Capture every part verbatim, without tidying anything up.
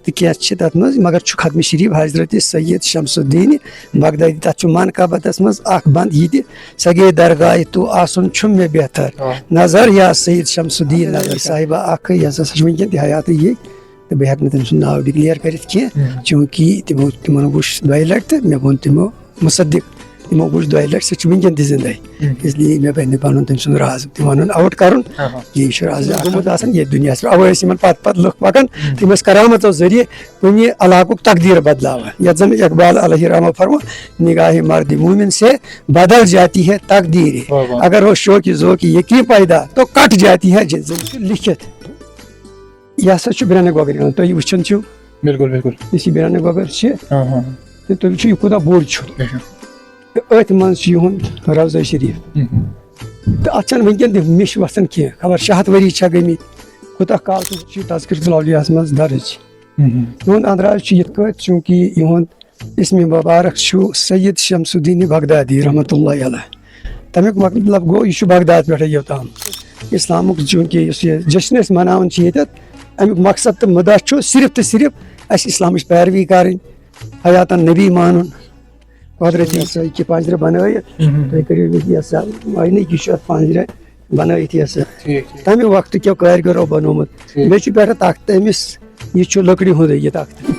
تہٕ کینٛہہ چھِ تَتھ منٛز، مگر چھُ ختم شریف حضرت سید شمس الدین بغدادی، تَتھ چھُ منقبتَس منٛز اَکھ بند یہِ تہِ، "سگے درگاہ تو آسُن چھُم مےٚ بہتر، آ۔ نظر یا سید شمس الدین نظر۔" صاحبہ اَکھ، یہِ ہسا چھُ وٕنکٮ۪ن تہِ حیاتٕے یہِ، تہٕ بہٕ ہٮ۪کہٕ نہٕ تٔمۍ سُنٛد ناو declare کٔرِتھ کینٛہہ، مم۔ چوٗنٛکہِ تِمو، تِمن وُچھ دۄیہِ لٹہِ تہٕ مےٚ ووٚن تِمو مُصدق، تِمو وُچھ دۄیہِ لٹہِ، سُہ چھُ وٕنکٮ۪ن تہِ زِندَے۔ مم۔ اس لیے مےٚ بنہِ نہٕ پَنُن تٔمۍ سُنٛد راز تہِ وَنُن، out کَرُن۔ ہاں، ہاں۔ یہِ چھُ راز گوٚمُت آسان ییٚتہِ دُنیاہَس پٮ۪ٹھ۔ اَوَے ٲسۍ یِمَن پَتہٕ پَتہٕ لُکھ پَکان، مم۔ تِم ٲسۍ کرامتو ذٔریعہٕ کُنہِ علاقُک تقدیٖر بدلاوان۔ یَتھ زَن اقبال علیہ رحمہ فرمو، "نگاہ مرد مومن سے بدل جاتی ہے تقدیر۔ واہ، واہ۔ اگر ہو شوق ذوق یقین پیدا تو کٹ جاتی ہے"، زَن چھُ لیکھِتھ۔ یہِ ہسا چھُ برٛنہٕ گۄگرِ ہُنٛد، تُہۍ وٕچھان چھِو۔ بِلکُل، بِلکُل۔ یُس یہِ برٛنہٕ گۄگُر چھِ، ہاں، ہاں۔ تہٕ تُہۍ وٕچھِو، یہِ کوٗتاہ بوٚڑ چھُ۔ بے شک۔ تہٕ أتھۍ منٛز چھُ یِہُنٛد روضہ شریٖف۔ مہم۔ تہٕ اَتھ چھَنہٕ وٕنکٮ۪ن تہِ مِش وَسان کینٛہہ۔ خبر شےٚ ہَتھ ؤری چھا گٔمٕتۍ، کوٗتاہ کال چھُ یہِ تذکرۃ الاولیاہَس منٛز درٕج۔ مہم۔ یِہُنٛد اندراز چھُ یِتھ کٲٹھۍ، چوٗنٛکہِ یِہُنٛد اسمِ مُبارک چھُ سید شمس الدین بغدادی رحمتہ اللہ علیہ۔ تَمیُک مطلب گوٚو، یہِ چھُ بغداد پٮ۪ٹھَے یوٚت آمُت۔ اِسلامُک چوٗنٛکہِ یُس یہِ جشن أسۍ مَناوان چھِ ییٚتٮ۪تھ، اَمیُک مقصد تہٕ مُدعا چھُ صرف تہٕ صرف اَسہِ اِسلامٕچ پیروی کَرٕنۍ، حیاتاً نبی مانُن۔ قۄدرٔتی ہسا یہِ کہِ پَنجرٕ بَنٲیِتھ، مہم۔ تُہۍ کٔرِو یہِ ہسا معنی، یہِ چھُ اَتھ پَنجرٕ بَنٲیِتھ یہِ ہسا۔ ٹھیٖک، ٹھیٖک۔ تَمہِ وقتہٕ کیو کٲرۍگَرو بَنومُت۔ ٹھیٖک۔ مےٚ چھُ پٮ۪ٹھٕ تَخت تٔمِس، یہِ چھُ لٔکرِ ہُنٛدُے یہِ تَخت۔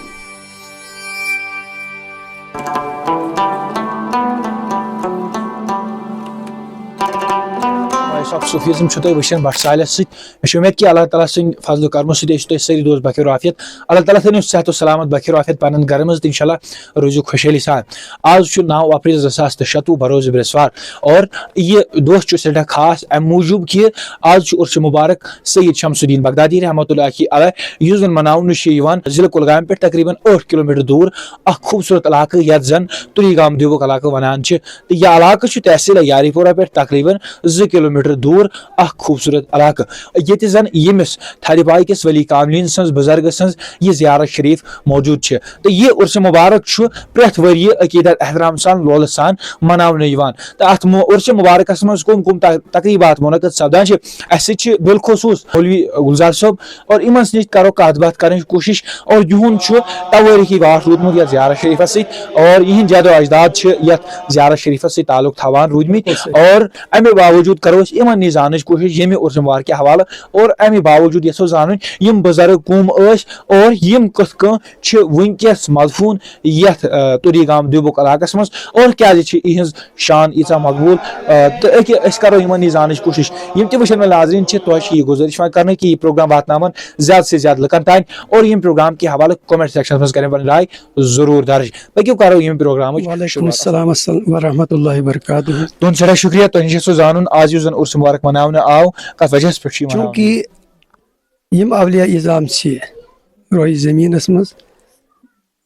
صوفیزم چھُ تۄہہِ وٕچھان بٹ سالس سۭتۍ۔ مےٚ چھِ اُمید کہِ اللہ تعالیٰ سٕنٛدِ فضل و کرمہٕ سۭتۍ ٲسِو تُہۍ سٲری دوست بخیر و عافیت۔ اللہ تعالیٰ تھٲینو صحت و سلامت بخیر و عافیت پننٮ۪ن گرن منٛز تہٕ انشاءاللہ روٗزِو خۄشحٲلی سان۔ آز چھُ نَو اپریل زٕ ساس تہٕ شَتوُہ، بروز برٛٮ۪سوار، اور یہِ دۄہ چھُ سٮ۪ٹھاہ خاص اَمہِ موٗجوٗب کہِ آز چھُ عرس مبارک سید شمس الدین بغدادی رحمتہ اللہ علیہ، یُس زن مناونہٕ چھُ یِوان ضلع کُلگامہِ پٮ۪ٹھ تقریباً ٲٹھ کلوٗمیٹر دوٗر اکھ خوٗبصوٗرت علاقہٕ، یتھ زن تُری گام دیوبُک علاقہٕ ونان چھِ۔ تہٕ یہِ علاقہٕ چھُ تحصیٖل یارپورہ پٮ۪ٹھ تقریباً زٕ کلوٗمیٹر دوٗر اکھ خوٗبصوٗرت علاقہٕ، ییٚتہِ زن ییٚمِس تھدِ پایہِ کِس ولی کاملین سٕنٛز، بُزرگہٕ سٕنٛز یہِ زیارت شریف موجوٗد چھِ۔ تہٕ یہِ عرس مبارک چھُ پرٛٮ۪تھ ؤرۍ یہِ عقیدت احترام سان، لولہٕ سان مناونہٕ یِوان۔ تہٕ اَتھ مُ-، عرس مبارکس منٛز کُم کُم تق-، تقریٖبات منعقد سپدان چھِ، اَسہِ سۭتۍ چھِ بالخصوٗص مولوی گلزار صٲب، اور یِمن سۭتۍ کرو کتھ باتھ کرنٕچ کوٗشش، اور یِہُنٛد چھُ توٲریٖخی واٹھ روٗدمُت یتھ زیارت شریفس سۭتۍ، اور یِہنٛدۍ جد و اجداد چھِ یتھ زیارت شریفس سۭتۍ تعلق تھاوان روٗدمٕتۍ، اور امہِ باوجوٗد کرو أسۍ یِمن نِش زاننٕچ کوٗشش ییٚمہِ عرس مبارک کہِ حوالہٕ، اور امہِ باوجوٗد یژھو زانٕنۍ یِم بُزرگ کُم ٲسۍ اور یِم کِتھ کٔنۍ چھِ وٕنکیٚس مدفوٗن یتھ، آ، تُری گام دیوبُک علاقس منٛز، اور کیازِ چھِ یِہنٛز شان ییٖژاہ مقبوٗل، آ، تہٕ أکہِ أسۍ کرو یِمن نِش زاننٕچ کوٗشش۔ یِم تہِ وٕچھن وٲلۍ ناظریٖن چھِ، تۄہہِ چھِ یہِ گُزٲرِش وۄنۍ کرنہٕ کہِ یہِ پروگرام واتناون زیادٕ سے زیادٕ لُکن تام اور یِم پروگرام کہِ حوالہٕ comment sectionس منٛز کرن پنٕنۍ راے ضروٗر درج۔ پٔکِو کرو ییٚمہِ پروگرامٕچ وعلیکم شروٗعات۔ السلام، السلام ورحمۃ اللہ وبرکاتہ۔ تُہُنٛد سٮ۪ٹھاہ شُکریہ، تۄہہِ نِش یژھو زانُن آز یُس زن عرس مبارک مناونہٕ آو، کتھ وجہس پٮ۪ٹھ چھُ یہِ مناونہٕ؟ چوٗنٛکہِ یِم اولیاء عظام چھِ رویہِ زٔمیٖنَس منٛز،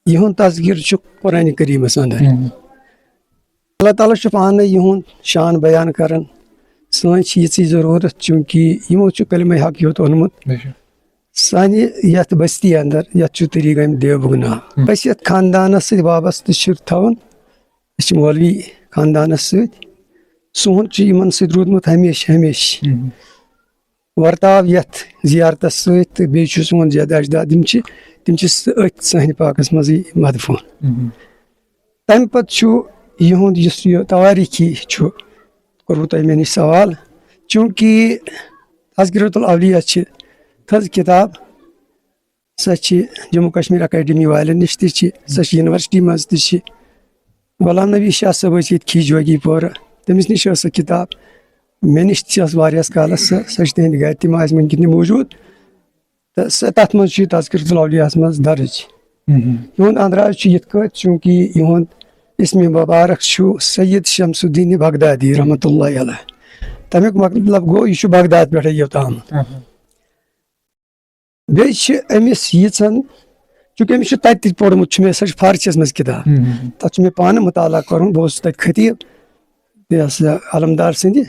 یِہُنٛد تذکرٕ چھُ قرآنِ کریٖمَس اندر۔ مم۔ اللہ تعالیٰ چھُ پانَے یِہُنٛد شان بیان کران۔ سٲنۍ چھِ یِژٕے ضروٗرت، چوٗنٛکہِ یِمو چھُ کلمہ حق یوت اوٚنمُت۔ بے شک۔ سانہِ یَتھ بستی اندر، یَتھ چھُ طریٖق امہِ دیوبُک ناو۔ مم۔ أسۍ یَتھ خاندانَس سۭتۍ وابستہٕ چھِ تھاوان، أسۍ چھِ مولوی خاندانَس سۭتۍ۔ سون چھُ یِمَن سۭتۍ روٗدمُت ہمیشہِ، ہمیشہِ۔ مم۔ ورتاو یتھ زیارتس سۭتۍ، تہٕ بیٚیہِ چھُ سون جد اجداد، یِم چھِ، تِم چھِ س-، أتھۍ صحنہِ پاکس منٛزٕے مدفوٗن۔ مہم۔ تمہِ پتہٕ چھُ یِہُنٛد یُس یہِ توٲریٖخی چھُ، کوٚروٕ تۄہہِ مےٚ نِش سوال، چوٗنٛکہِ تذکرۃ الاولیاء چھِ تھٔز کِتاب، سۄ چھِ جموں کشمیر اکیڈمی والٮ۪ن نِش تہِ چھِ، سۄ چھِ یونیورسٹی منٛز تہِ چھِ۔ غلام نبی شاہ صٲب ٲسۍ ییٚتہِ کھیٖجوگی پورہ، تٔمِس نِش ٲس سۄ کِتاب، مےٚ نِش تہِ ٲس واریاہَس کالَس سۄ، سۄ چھِ تِہِنٛدِ گَرِ، تِم آسہِ وٕنہِ کِنہٕ موٗجوٗد۔ تہٕ سۄ، تَتھ منٛز چھُ یہِ تذکرۃ الاولیاہَس منٛز درٕج۔ مہم۔ یِہُنٛد اندراز چھُ یِتھ کٲٹھۍ، چوٗنٛکہِ یِہُنٛد اسمِ مبارک چھُ سید شمس الدین بغدادی رحمتہ اللہ علیہ۔ تَمیُک مطلب گوٚو، یہِ چھُ بغداد پٮ۪ٹھَے یوٚت آمُت۔ اہم۔ بیٚیہِ چھِ أمِس ییٖژہن، چوٗنٛکہِ أمِس چھُ تَتہِ تہِ پوٚرمُت، چھُ مےٚ، سۄ چھِ فارسیَس منٛز کِتاب۔ ہم، ہم، ہم۔ تَتھ چھُ مےٚ پانہٕ مُطالعہ کوٚرمُت، بہٕ اوسُس تَتہِ خطیٖب، یہِ ہسا علمدار سٕنٛدِ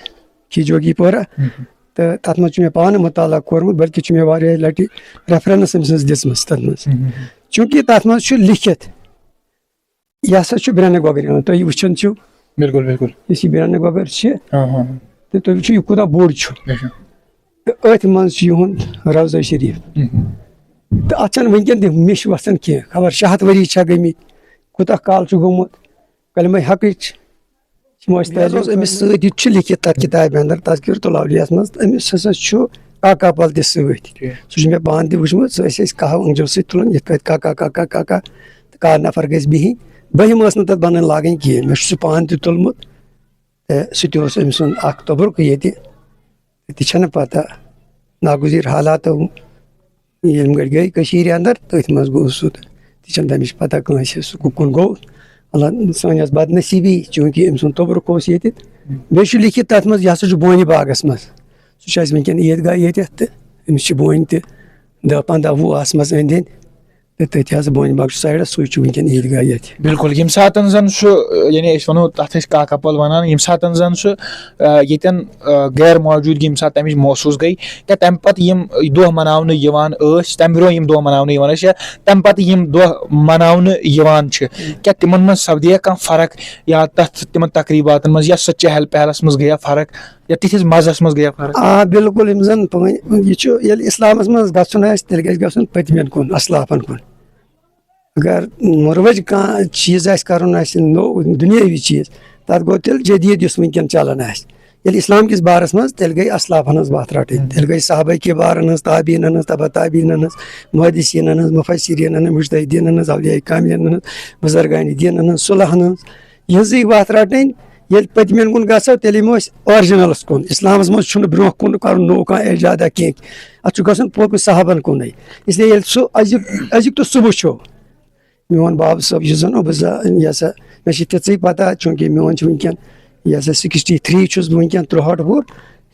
کھیٖجوگی پورہ۔ ہم، ہم۔ تہٕ تَتھ منٛز چھُ مےٚ پانہٕ مُطالعہ کوٚرمُت، بلکہِ چھُ مےٚ واریاہ لَٹہِ reference أمۍ سٕنٛز دِژمٕژ تَتھ منٛز۔ ہم، ہم، ہم۔ چوٗنٛکہِ تَتھ منٛز چھُ لیٖکھِتھ، یہِ ہسا چھُ برٛنہٕ گۄگرِ ہُنٛد، تُہۍ وٕچھان چھِو۔ بِلکُل، بِلکُل۔ یُس یہِ برٛنہٕ گۄگُر چھِ، ہاں، ہاں، ہاں۔ تہٕ تُہۍ وٕچھِو، یہِ کوٗتاہ بوٚڑ چھُ۔ بے شک۔ تہٕ أتھۍ منٛز چھُ یِہُنٛد روضہ شریٖف۔ مہم۔ تہٕ اَتھ چھَنہٕ وٕنکیٚن تہِ مِش وَسان کینٛہہ۔ خبر شےٚ ہَتھ ؤری چھا گٔمٕتۍ، کوٗتاہ کال چھُ گوٚمُت۔ کلمہ حقٕچ یِم ٲسۍ، یہِ حظ اوس أمِس سۭتۍ، یہِ تہِ چھُ لیکھِتھ تَتھ کِتابہِ اندر، تذکرۃ الاولیاء ہَس منٛز۔ أمِس ہسا چھُ کاکا پل تہِ سۭتۍ۔ ٹھیٖک۔ سُہ چھُ مےٚ پانہٕ تہِ وٕچھمُت، سُہ ٲسۍ أسۍ کاہ أنٛگجو سۭتۍ تُلان، یِتھ پٲٹھۍ کا کا کا کا کا کا، تہٕ کار نفر گژھِ بِہِنۍ۔ بٔہِم ٲس نہٕ تَتھ بَنان لاگٕنۍ کِہیٖنۍ۔ مےٚ چھُ سُہ پانہٕ تہِ تُلمُت، تہٕ سُہ تہِ اوس أمۍ سُنٛد اکھ تبرُک ییٚتہِ۔ تہِ چھَنہٕ پَتہ، ناگُزیر حالاتو ییٚمہِ گٔڑۍ گٔے کٔشیٖرِ اندر، تٔتھۍ منٛز گوٚو سُہ تہٕ تہِ چھَنہٕ تَمِچ پَتہ کٲنٛسہِ سُہ کُکُن گوٚو۔ اللہ سٲنۍ ٲس بدنصیٖبی، چوٗنٛکہِ أمۍ سُنٛد توٚبرُک اوس ییٚتہِ۔ بیٚیہِ چھُ لیکھِتھ تَتھ منٛز، یہِ ہسا چھُ بونہِ باغَس منٛز۔ سُہ چھُ اَسہِ وٕنکیٚن عیٖدگاہ ییٚتٮ۪تھ تہٕ أمِس چھِ بونہِ تہِ دَہ پنٛداہ وُہ آسمَژ أنٛدۍ أنٛدۍ۔ تہٕ تٔتھۍ حظ بونہِ باغ چھُ سایڈَس، سُے چھُ وٕنکیٚن عیٖدگاہ ییٚتہِ۔ بِلکُل، ییٚمہِ ساتَن زَن سُہ، یعنی أسۍ وَنو تَتھ أسۍ کاکَپَل وَنان، ییٚمہِ ساتَن زَن سُہ، آ، ییٚتٮ۪ن، آ، غیر موجوٗدگی ییٚمہِ ساتہٕ تَمِچ محسوٗس گٔے، کیٛاہ تَمہِ پَتہٕ یِم دۄہ مَناونہٕ یِوان ٲسۍ، تَمہِ برونٛہہ یِم دۄہ مَناونہٕ یِوان ٲسۍ، یا تَمہِ پَتہٕ یِم دۄہ مَناونہٕ یِوان چھِ، کیٛاہ تِمَن منٛز سَپدییا کانٛہہ فرق، یا تَتھ تِمَن تقریٖباتَن منٛز یا سۄ چہل پہلَس منٛز گٔیا فرق، یا تِتھِس مَزَس منٛز گٔیا فرق؟ آ، بِلکُل، یِم زَن پٲنۍ، یہِ چھُ، ییٚلہِ اِسلامَس منٛز گژھُن آسہِ، تیٚلہِ گژھِ گژھُن پٔتمٮ۪ن کُن، اَسلافَن کُن۔ اگر مُروَج کانٛہہ چیٖز آسہِ کَرُن آسہِ نوٚو دُنیٲوی چیٖز، تَتھ گوٚو تیٚلہِ جدیٖد یُس وٕنکیٚن چَلان آسہِ۔ ییٚلہِ اِسلام کِس بارَس منٛز، تیٚلہِ گٔے اَسلافَن ہٕنٛز وَتھ رَٹٕنۍ، تیٚلہِ گٔے صحابہ کہِ بارَن ہٕنٛز، تابعیٖنَن ہٕنٛز، تبع تابعیٖنَن ہٕنٛز، محدثیٖنَن ہٕنٛز، مُفسریٖنَن ہٕنٛز، مُجتہدیٖنَن ہٕنٛز، اولیاء کاملینَن ہٕنٛز، بُزرگانِ دیٖنَن ہٕنٛز، صُلحَن ہٕنٛز۔ یِہٕنٛزٕے وَتھ رَٹٕنۍ۔ ییٚلہِ پٔتمٮ۪ن کُن گژھو، تیٚلہِ یِمو أسۍ originalَس کُن۔ اِسلامَس منٛز چھُنہٕ برونٛہہ کُن کَرُن نوٚو کانٛہہ ایجادہ کینٛہہ، اَتھ چھُ گژھُن پوٚتُس صحابَن کُنُے۔ اِسلیے ییٚلہِ سُہ أزیُک، أزیُک تہٕ سُہ وٕچھو، میون باب صٲب، یُس زَن بہٕ زا-، یہِ ہسا، مےٚ چھِ تِژٕے پَتہ، چوٗنٛکہِ میون چھُ وٕنکیٚن، یہِ ہسا، sixty three چھُس بہٕ وٕنکیٚن، ترُہٲٹھ وُہُر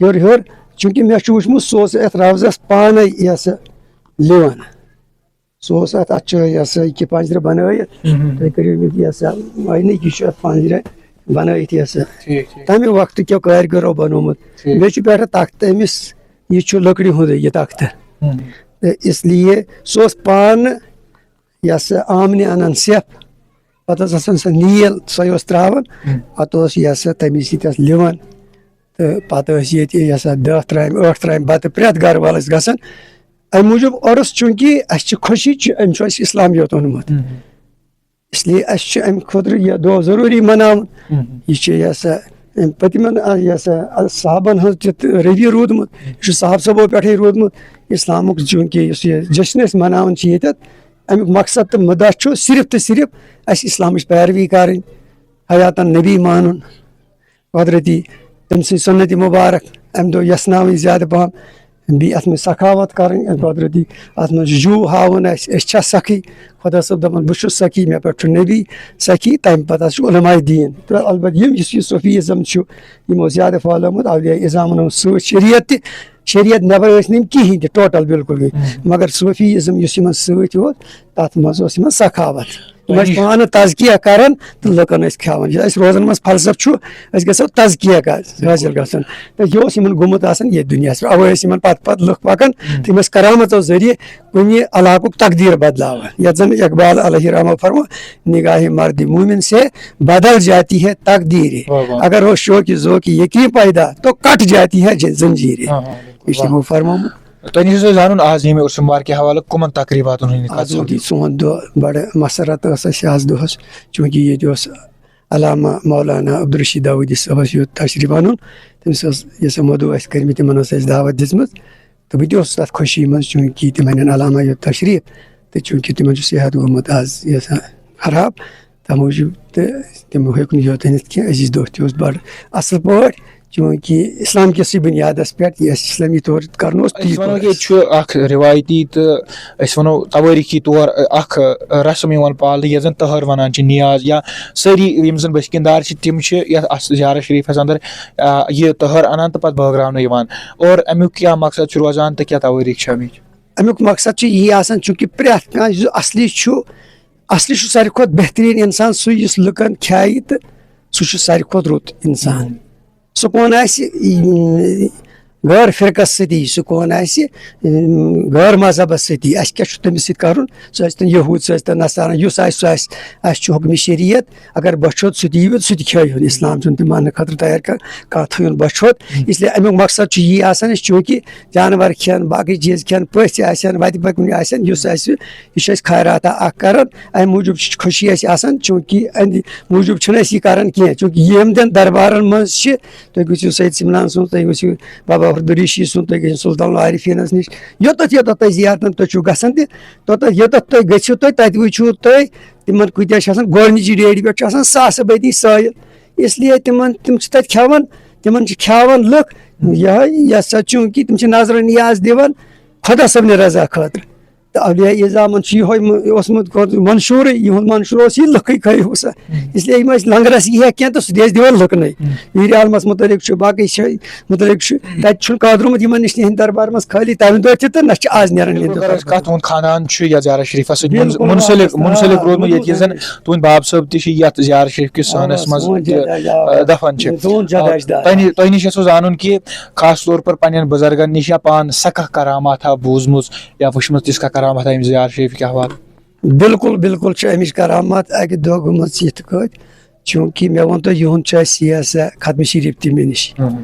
ہیوٚر ہیوٚر، چوٗنٛکہِ مےٚ چھُ وٕچھمُت، سُہ اوس یَتھ روضَس پانَے، یہِ ہسا، لِوان۔ سُہ اوس اَتھ، اَتھ چھُ، یہِ ہسا، یہِ کہِ پَنجرٕ بَنٲیِتھ۔ تُہۍ کٔرِو أمِس، یہِ ہسا، معنی، یہِ چھُ اَتھ پَنجرٕ بَنٲیِتھ، یہِ ہسا۔ ٹھیٖک، ٹھیٖک۔ تَمہِ وقتہٕ کیو کٲرۍگَرو بَنومُت۔ ٹھیٖک۔ بیٚیہِ چھُ پٮ۪ٹھٕ تَختہٕ أمِس، یہِ چھُ لٔکرِ ہُنٛدُے یہِ تَختہٕ۔ تہٕ اس لیے سُہ اوس پانہٕ، یہِ ہسا، آمنہِ اَنان سیٚپھ، پَتہٕ ٲس آسان سۄ نیٖل، سۄے اوس ترٛاوان۔ پَتہٕ اوس، یہِ ہسا، تَمی سۭتۍ ٲس لِوان۔ تہٕ پَتہٕ ٲسۍ ییٚتہِ، یہِ ہسا، دَہ ترامہِ، ٲٹھ ترامہِ بَتہٕ پرٛٮ۪تھ گرٕ وٲلِس گژھان۔ اَمہِ موٗجوٗب عُرُس، چوٗنٛکہِ اَسہِ چھِ خوشی، چھِ، أمۍ چھُ اَسہِ اِسلام یوت اوٚنمُت۔ اس لیے اَسہِ چھُ اَمہِ خٲطرٕ یہِ دۄہ ضروٗری مَناوُن۔ یہِ چھُ، یہِ ہسا، أمۍ پٔتمٮ۪ن، آ، یہِ ہسا، آ، صحابَن ہٕنٛز تہِ تہٕ روی روٗدمُت۔ یہِ چھُ صحاب صٲبو پٮ۪ٹھٕے روٗدمُت۔ اِسلامُک چوٗنٛکہِ یُس یہِ جشن أسۍ مَناوان چھِ ییٚتٮ۪تھ، اَمیُک مقصد تہٕ مُدعا چھُ صرف تہٕ صرف اَسہِ اِسلامٕچ پیروی کَرٕنۍ، حیاتَن نبی مانُن۔ قۄدرٔتی تٔمۍ سٕنٛز سُنت مُبارک اَمہِ دۄہ یَژھناوٕنۍ زیادٕ پَہَم، بیٚیہِ اَتھ منٛز سخاوت کَرٕنۍ۔ قۄدرٔتی اَتھ منٛز چھُ جوٗ ہاوُن اَسہِ، أسۍ چھا سخی؟ خۄدا صٲب دَپان، بہٕ چھُس سخی، مےٚ پٮ۪ٹھ چھُ نبی سخی، تَمہِ پَتہٕ حظ چھُ علماء دیٖن۔ تہٕ البتہ یِم، یُس یہِ صوفیٖزم چھُ، یِمو زیادٕ پھٲلومُت، اولیاء عظامَن سۭتۍ شریعت تہِ، شریعت نٮ۪بر ٲسۍ نہٕ یِم کِہیٖنۍ تہِ، ٹوٹل بِلکُل گٔے۔ مگر صوفیٖزم یُس یِمن سۭتۍ اوس، تَتھ منٛز اوس یِمن سخاوت۔ تِم ٲسۍ پانہٕ تزکیہ کران تہٕ لُکن ٲسۍ کھیاوان۔ یہِ اَسہِ روزن منٛز فلسفہٕ چھُ، أسۍ گژھو تزکیہ کا-، حٲصِل گژھُن۔ تہٕ یہِ اوس یِمن گوٚمُت آسان ییٚتہِ دُنیاہس پٮ۪ٹھ۔ اَوَے ٲسۍ یِمن پتہٕ پتہٕ لُکھ پکان۔ تِم ٲسۍ کرامژو ذٔریعہٕ کُنہِ علاقُک تقدیٖر بدلاوان۔ یَتھ زن اقبال علیہ رحمہ فرمو، "نگاہ مرد مومن سے بدل جاتی ہے تقدیر۔ واہ واہ۔ اگر ہو شوق ذوق یقین پیدا تو کٹ جاتی ہے ج-، زنجیر۔" ہاں، ہاں، بِلکُل۔ یہِ چھُ واہ۔ تِمو فرمومُت۔ تۄہہِ نِش ٲسۍ زانُن، آز ییٚمہِ عرس مبارکہِ حوالہٕ کٕمن تقریٖباتن ہٕنٛدِ کتھ آز سپدِ؟ ووت یہِ سون دۄہ، بڑٕ مسرت ٲس اَسہِ آز دۄہس، چوٗنٛکہِ ییٚتہِ اوس علامہ مولانا عبدالرشید داوودی صٲبس یوت تشریف انُن۔ تٔمِس ٲس، یۄس مدعو اَسہِ کٔرمٕتۍ، تِمن ٲس اَسہِ دعوت دِژمٕژ، تہٕ بہٕ تہِ اوسُس تتھ خوشی منٛز، چوٗنٛکہِ تِم انن علامہ یوت تشریف، تہٕ چوٗنٛکہِ تِمن چھُ صحت گوٚمُت آز، یہِ ہسا، خراب، تَمہِ موٗجوٗب تہٕ تِم ہیوٚک نہٕ یوت أنِتھ کینٛہہ۔ عزیز دۄہ تہِ اوس بَڑٕ اَصٕل پٲٹھۍ، چوٗنٛکہِ اِسلام کِسٕے بُنیادَس پٮ۪ٹھ یہِ اَسہِ اِسلٲمی طور کَرنہٕ اوس، تی أسۍ وَنو کوٚر کہِ ییٚتہِ اَسہِ۔ چھُ اَکھ رِوایتی تہٕ أسۍ وَنو توٲریٖخی طور اَکھ رسم یِوان پالنہٕ، یَتھ زَن تٔہَر وَنان چھِ، نِیاز، یا سٲری یِم زَن بٔسکِندار چھِ، تِم چھِ یَتھ اَتھ زیارت شریٖفَس اَندَر، آ، یہِ تٔہَر اَنان تہٕ پَتہٕ بٲگراونہٕ یِوان۔ اور اَمیُک کیٛاہ مقصد چھُ روزان تہٕ کیٛاہ توٲریٖخ چھِ اَمِچ؟ اَمیُک مقصد چھُ یی آسان، چوٗنٛکہِ پرٛٮ۪تھ کانٛہہ یُس اَصلی چھُ، اصلی چھُ ساروی کھۄتہٕ بہتریٖن اِنسان سُہ، یُس لُکن کھیایہِ تہٕ سُہ چھُ ساروی کھۄتہٕ رُت اِنسان۔ سُہ کون آسہِ، یہِ، غٲر فرقس سۭتی، سُہ کون آسہِ، اۭں، غٲر مذہبس سۭتی، اَسہِ کیٛاہ چھُ تٔمِس سۭتۍ کرُن؟ سُہ ٲسۍ تن یہوٗد، سُہ ٲسۍ تن نصارا، یُس آسہِ سُہ آسہِ، اَسہِ چھُ حُکمِ شریعت۔ اگر بۄچھِ ہوٚت، سُہ تہِ یِیہِ، سُہ تہِ کھیٚیہِ ہوٚن۔ اسلام چھُنہٕ تِم ماننہٕ خٲطرٕ تیار کر-، کانٛہہ تھٲیُن بۄچھِ ہوٚت۔ اس لیے امیُک مقصد چھُ یی آسان، أسۍ چوٗنٛکہِ جانور کھٮ۪ن، باقٕے چیٖز کھٮ۪ن، پٔژھۍ آسن، وتہِ پکوٕنۍ آسن، یُس آسہِ، یہِ چھُ اَسہِ خیراتہ اکھ کران۔ امہِ موٗجوٗب چھِ خوشی اَسہِ آسان، چوٗنٛکہِ اَمہِ موٗجوٗب چھُنہٕ أسۍ یہِ کران کینٛہہ، چوٗنٛکہِ یِم تہِ دربارن منٛز چھِ، تُہۍ گٔژھِو سید سمنان سُنٛد، تُہۍ گٔژھِو بابا فخرالدین ریٖشی سُنٛد، تُہۍ گٔژھِو سلطان العارفینس نِش، یوٚتتھ یوٚتتھ تۄہہِ زیارتن تُہۍ چھِو گژھان تہِ، توٚتتھ یوٚتتھ تُہۍ گٔژھِو، تُہۍ تتہِ وٕچھِو تُہۍ تِمن کۭتیاہ چھِ آسان، گۄڈٕنِچہِ ڈیڈِ پٮ۪ٹھ چھُ آسان ساسہٕ بٔدی سٲیِل۔ اس لیے تِمن، تِم چھِ تتہِ کھٮ۪وان، تِمن چھِ کھیاوان لُکھ۔ یِہوٚے، یہِ ہسا چوٗنٛکہِ تِم چھِ نذر و نیاز دِوان خۄدا صٲبنہِ رضا خٲطرٕ۔ تہٕ اولیاء اعظامن چھُ یِہوٚے م-، اوسمُت گۄڈٕ منشوٗرٕے، یِہُنٛد منشوٗر اوس یہِ، لُکٕے کھٲیِو سا۔ اس لیے یِم ٲسۍ لنگرس یی ہا کینٛہہ تہٕ سُہ تہِ ٲسۍ دِوان لُکنٕے۔ پیٖرِ عالمس مُتعلق چھُ، باقٕے چھِ مُتعلق چھُ، تتہِ چھُنہٕ کانٛہہ درٛامُت یِمن نِش، یِہنٛدِ دربار منٛز خٲلی تمہِ دۄہ تہِ تہٕ نہ چھِ آز نیران یِہنٛدِ بِلکُل، دربار اگر أسۍ کتھ، منٛز۔ تُہُنٛد خاندان چھُ یتھ زیارت شریفس سۭتۍ منس-، بِلکُل، منسلک، منسلک روٗدمُت، ییٚتہِ زن تُہٕنٛدۍ باب صٲب تہِ چھِ یتھ زیارت شریف کِس آ، سٲنس منٛز سون تہِ، جد اجداد۔ آ، دفن چھِ۔ سون جد آ، اجداد۔ تۄہہِ نِ-، تۄہہِ نِش یژھو زانُن کہِ خاص طور پر پننٮ۪ن بُزرگن نِش یا پانہٕ سۄ کانٛہہ کرامات ہا بوٗزمٕژ یا وٕچھمٕژ، تِژھ کانٛہہ کرامات ہا ییٚمہِ زیارت شریف کہِ حوالہٕ؟ بِلکُل، بِلکُل چھِ امِچ کرامات اکہِ دۄہ گٔمٕژ یِتھ کٲٹھۍ، چوٗنٛکہِ مےٚ ووٚن تۄہہِ، یِہُنٛد چھُ اَسہِ یہِ ہسا ختم شریف تہِ مےٚ نِش۔ ہُم۔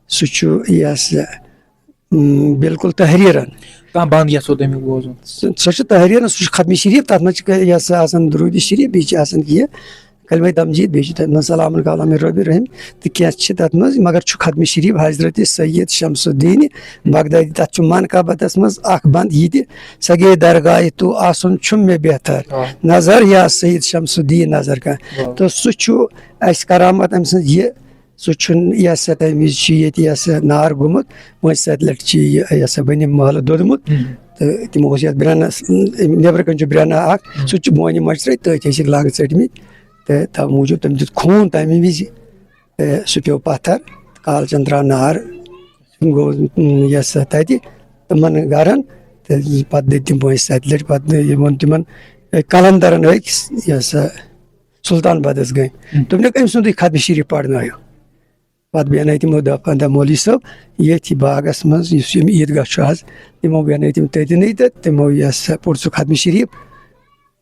سُہ چھُ یہِ ہسا، اۭں، بِلکُل تحریرن۔ کانٛہہ بند یژھو تمیُک بوزُن؟ سُہ، سُہ چھُ تحریرن، سُہ چھُ ختم شریف، تتھ منٛز چھِ یہِ ہسا آسان درود شریف، بیٚیہِ چھِ آسان یہِ کلمہ تمجید، بیٚیہِ چھِ تتھ منٛز سلام قولا من رب الرحیم، تہٕ کینٛہہ چھِ تتھ منٛز، مگر چھُ ختم شریف حضرت سید شمس الدین بغدادی، تتھ چھُ منقبتس منٛز اکھ بند یہِ تہِ، سگے درگاہ تو آسُن چھُم مےٚ بہتر، آ۔ نظر یا سید شمس الدین نظر کا۔ آ۔ تہٕ سُہ چھُ اَسہِ کرامت أمۍ سٕنٛز یہِ، سُہ چھُنہٕ یہِ ہسا تَمہِ وِزِ چھُ ییٚتہِ یہِ ہسا نار گوٚمُت، وۄنۍ سَتہِ لَٹہِ چھِ یہِ، یہِ ہسا بَنہِ محلہٕ دوٚدمُت۔ ہُم۔ تہٕ تِمو اوس یَتھ برٛنَس، نیٚبرٕ کَنۍ چھُ برٛنہٕ اَکھ، ہُم۔ سُہ تہِ چھُ بونہِ مَچہِ ترٛٲوِتھ، تٔتھۍ ٲسِکھ لَنٛگ ژٔٹمٕتۍ۔ تہٕ تَوٕ موٗجوٗب تٔمۍ دیُت خوٗن تَمہِ وِزِ۔ تہٕ سُہ پیوٚو پَتھر، کالہٕ چَن درٛاو نار، گوٚو، اۭں، یہِ ہسا تَتہِ تِمَن گَرَن۔ تہٕ پَتہٕ دٔدۍ تِم بونہِ سَتہِ لَٹہِ، پَتہٕ یہِ ووٚن تِمَن، اے، قلندرَن أکِس، یہِ ہسا سُلطان بدس گٔے۔ ہم۔ دوٚپنَکھ، أمۍ سُنٛدُے ختم شریف پرنٲیِو۔ پتہٕ بیٚہنٲے تِمو دَپان، دَپ مولوی صٲب، ییٚتھی باغس منٛز یُس یِم عیٖدگاہ چھُ حظ، تِمو بیٚہنٲے تِم تٔتنٕے تہٕ تِمو یہِ ہسا پوٚر سُہ ختم شریف۔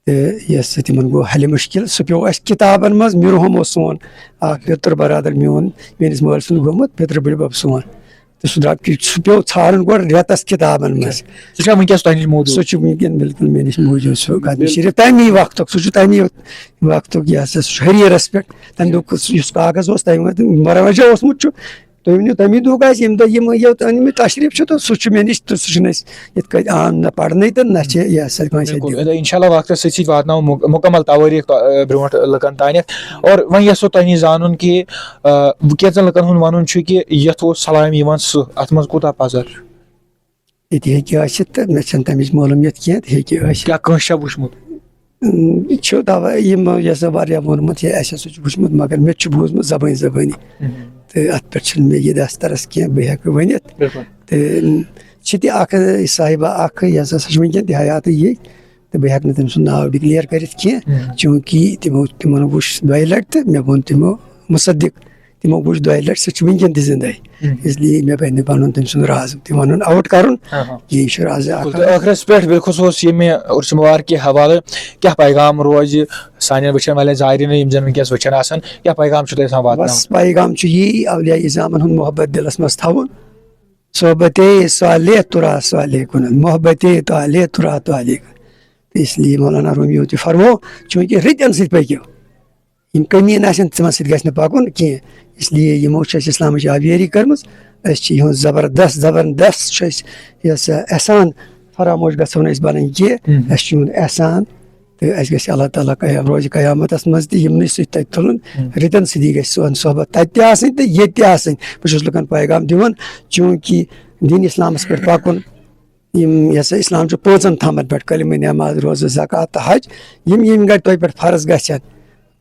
تہٕ یہِ ہسا تِمن گوٚو حل مُشکِل، سُہ پیوٚو اَسہِ کِتابن منٛز، مِرحوم اوس سون اکھ پِتُر برادر میون، میٲنِس مٲلۍ سُنٛد گوٚمُت، پِتُر بٕڈِبب سون۔ تہٕ سُہ درٛاو، سُہ پیوٚو ژھانٛڈُن گۄڈٕ رٮ۪تس کِتابن منٛز۔ سُہ چھا وٕنکیٚس تۄہہِ نِش موٗجوٗد؟ سُہ چھُ وٕنکیٚن بِلکُل مےٚ نِش موٗجوٗد، سُہ قدم بِلکُل۔ شریٖف تَمی وقتُک، سُہ چھُ تَمی وقتُک، یہِ ہسا، سُہ چھُ ہریٖرس پٮ۪ٹھ۔ تَمہِ دۄہ یُس کاغذ اوس، تَمہِ وقتہٕ مروجہ اوسمُت چھُ، تُہۍ ؤنِو، تَمی دۄہُک آسہِ، ییٚمہِ دۄہ یِم یوت أنمٕتۍ تشریٖف چھُ، تہٕ سُہ چھُ مےٚ نِش، تہٕ سُہ چھُنہٕ اَسہِ یِتھ کٔنۍ عام نہ پَرنَے تہٕ نہ چھِ یہِ ہسا کٲنٛسہِ بِلکُل۔ دِوان۔ اِنشاء اللہ وقتَس سۭتۍ سۭتۍ واتناوو مُک-، مُکمل توٲریٖخ تۄ-، برونٛٹھ لُکَن تانٮ۪تھ۔ اور وۄنۍ یَژھو تۄہہِ نِش زانُن کہِ، آ، کینٛژَن لُکَن ہُنٛد وَنُن چھُ کہِ یَتھ اوس سلام یِوان سُہ، اَتھ منٛز کوٗتاہ پَزر چھُ؟ یہِ تہِ ہیٚکہِ ٲسِتھ تہٕ مےٚ چھَنہٕ تَمِچ معلوٗمیت کینٛہہ، تہِ ہیٚکہِ ٲسِتھ۔ کیٛاہ کٲنٛسہِ چھا وٕچھمُت؟ اۭں، یہِ چھُ دَوا، یِم یہِ ہسا واریاہ ووٚنمُت، ہے، اَسہِ ہسا چھُ وٕچھمُت، مگر مےٚ تہِ چھُ بوٗزمُت زبٲنۍ زبٲنی۔ مہم۔ تہٕ اَتھ پٮ۪ٹھ چھُنہٕ مےٚ یہِ دسترس کینٛہہ، بہٕ ہٮ۪کہٕ ؤنِتھ۔ بِلکُل۔ تہٕ، اۭں، چھِ تہِ اَکھ، صاحبہ اَکھ، یہِ ہسا، سۄ چھِ وٕنکیٚن تہِ حیاتٕے یہِ۔ تہٕ بہٕ ہٮ۪کہٕ نہٕ تٔمۍ سُنٛد ناو declare کٔرِتھ کینٛہہ، مہم۔ چوٗنٛکہِ تِمو، تِمن وٕچھ دۄیہِ لٹہِ تہٕ مےٚ ووٚن تِمو مُصدق۔ تِمو وٕچھ دۄیہِ لٹہِ، سُہ چھُ وٕنکیٚن تہِ زِندَے۔ ہم۔ اس لیے مےٚ بَنہِ نہٕ پَنُن تٔمۍ سُنٛد راز تہِ وَنُن، out کَرُن۔ ہاں، ہاں۔ کہِ یہِ چھُ رازٕ اَکھ۔ تہٕ ٲخرَس پٮ۪ٹھ بالخصوٗص ییٚمہِ عرس مبارک کہِ حوالہٕ کیٛاہ پیغام روزِ سانٮ۪ن وٕچھَن والٮ۪ن زائرین، یِم زَن وٕنکیٚس وٕچھان آسَن، کیٛاہ پیغام چھُو تۄہہِ آسان واتناوُن؟ بَس، پیغام چھُ یی، اولیاء اعظامَن ہُنٛد محبت دِلَس منٛز تھاوُن۔ صحبت صالح تُرا صالح کُنن، محبت طالح تُرا طالح کُنن۔ اس لیے مولانا رومیو تہِ فرمو، چوٗنٛکہِ رٕتٮ۪ن سۭتۍ پٔکِو۔ یِم کٔمیٖن آسن، تِمن سۭتۍ گژھِ نہٕ پَکُن کینٛہہ۔ اس لیے یِمو چھِ اَسہِ اِسلامٕچ آبیٲری کٔرمٕژ۔ أسۍ چھِ یِہُنٛد زبردست، زبردست چھُ اَسہِ یہِ ہسا احسان فراموش گژھو نہٕ أسۍ بَنٕنۍ کینٛہہ۔ ہم۔ اَسہِ چھُ یِہُنٛد احسان تہٕ اَسہِ گژھِ اللہ تعالیٰ قیام، روزِ قیامتس منٛز تہِ یِمنٕے سۭتۍ تَتہِ تُلُن۔ ہم۔ رٕتٮ۪ن سۭتی گژھِ سون صحبت تَتہِ تہِ آسٕنۍ تہٕ ییٚتہِ تہِ آسٕنۍ۔ بہٕ چھُس لُکن پیغام دِوان، چوٗنٛکہِ دیٖن اِسلامس پٮ۪ٹھ پَکُن، یِم یہِ ہسا اِسلام چھُ پانٛژن تھامَن پٮ۪ٹھ، کلمہٕ، نماز، روزٕ، زکوٰۃ تہٕ حج، یِم یِم گرِ تۄہہِ پٮ۪ٹھ فرض گژھن،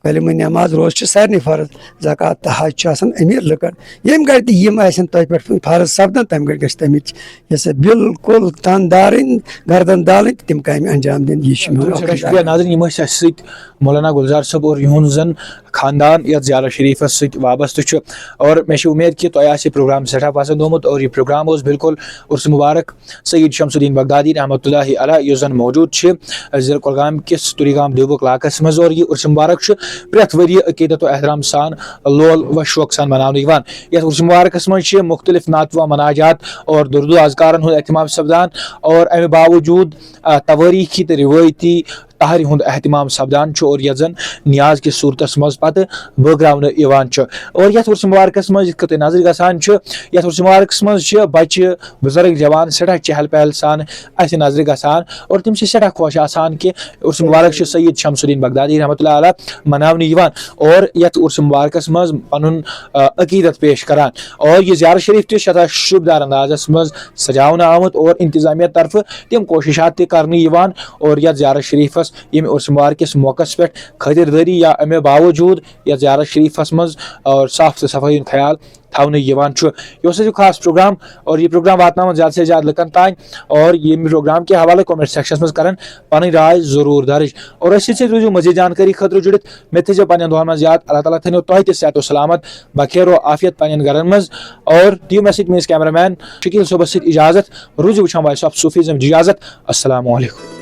کلمہٕ نماز روزٕ چھِ سارنٕے فرض، زکوٰۃ تہٕ حج چھُ آسان أمیٖر لُکن۔ ییٚمہِ گرِ تہِ یِم آسن تۄہہِ پٮ۪ٹھ فرض سپدان، تَمہِ گرِ گژھِ تَمِچ یہِ سا بالکل تن دارٕنۍ، گردن دالٕنۍ تہٕ تِم کامہِ انجام دِنۍ۔ یہِ چھُ میون شُکریہ۔ ناظرین، یِم ٲسۍ اَسہِ سۭتۍ مولانا گلزار صٲب اور یِہُنٛد زن خاندان یتھ زیارت شریفس سۭتۍ وابستہٕ چھُ، اور مےٚ چھِ اُمید کہِ تۄہہِ آسہِ یہِ پروگرام سٮ۪ٹھاہ پسند آمُت، اور یہِ پروگرام اوس بالکل عرس مبارک سید شمس الدین بغدادی رحمۃ اللہ علیہ، یُس زن موجود چھِ ضلع کۄلگام کِس تُری گام دیوبُک علاقس منٛز، اور یہِ عرس مبارک چھُ پرٛٮ۪تھ ؤریہِ عقیدت و احترام سان، لول و شوق سان مناونہٕ یِوان۔ یتھ عرس مبارکس منٛز چھِ مختلف نعت و مناجات اور درود و اذکارن ہُنٛد اہتمام سپدان، اور امہِ باوجود آ، توٲریٖخی تہٕ رِوٲیتی طاہرِ ہُنٛد اہتمام سپدان چھُ، اور یتھ زن نیاز کِس صورتس منٛز پتہٕ بٲگراونہٕ یِوان چھُ۔ اور یتھ عرس مبارکس منٛز یِتھ کٔنۍ تۄہہِ نظرِ گژھان چھُ، یتھ عرس مبارکس منٛز چھِ بچہِ، بُزرگ، جوان سٮ۪ٹھاہ چہل پہل سان اتھِ نظرِ گژھان، اور تِم چھِ سٮ۪ٹھاہ خۄش آسان کہِ عرس مبارک چھُ سید شمس الدین بغدادی رحمۃ اللہ علیہ مناونہٕ یِوان، اور یتھ عرس مبارکس منٛز پنُن، آ، عقیدت پیش کران۔ اور یہِ زیارت شریف تہِ چھِ سٮ۪ٹھاہ شوٗبدار اندازس منٛز سجاونہٕ آمُت، اور انتظامیہ طرفہٕ تِم کوٗشِشات تہِ کرنہٕ یِوان، اور یتھ زیارت شریفس ییٚمہِ عرس مبارک کِس موقعس پٮ۪ٹھ خٲطردٲری یا امہِ باوجود یتھ زیارت شریفس منٛز، اور صاف تہٕ صفٲیی ہُنٛد خیال تھاونہٕ یِوان چھُ۔ یہِ اوس اَسہِ خاص پروگرام، اور یہِ پروگرام واتناوان زیادٕ سے زیادٕ لُکن تام، اور ییٚمہِ پروگرام کہِ حوالہٕ comment sectionس منٛز کرن پنٕنۍ راے ضروٗر درج، اور أسۍ سۭتۍ سۭتۍ روٗزِو مزید جانکٲری خٲطرٕ جُڑِتھ۔ مےٚ تھٲیزیو پننٮ۪ن دۄہن منٛز یاد۔ اللہ تعالیٰ تھٲینو تۄہہِ تہِ صحت و سلامت، بخیر و عافیت پننٮ۪ن گرن منٛز، اور دِیِو مےٚ سۭتۍ میٲنِس cameraman شکیل صٲبس سۭتۍ اجازت۔ روٗزِو وٕچھان Voice of Sufism۔ اجازت۔ السلام علیکم۔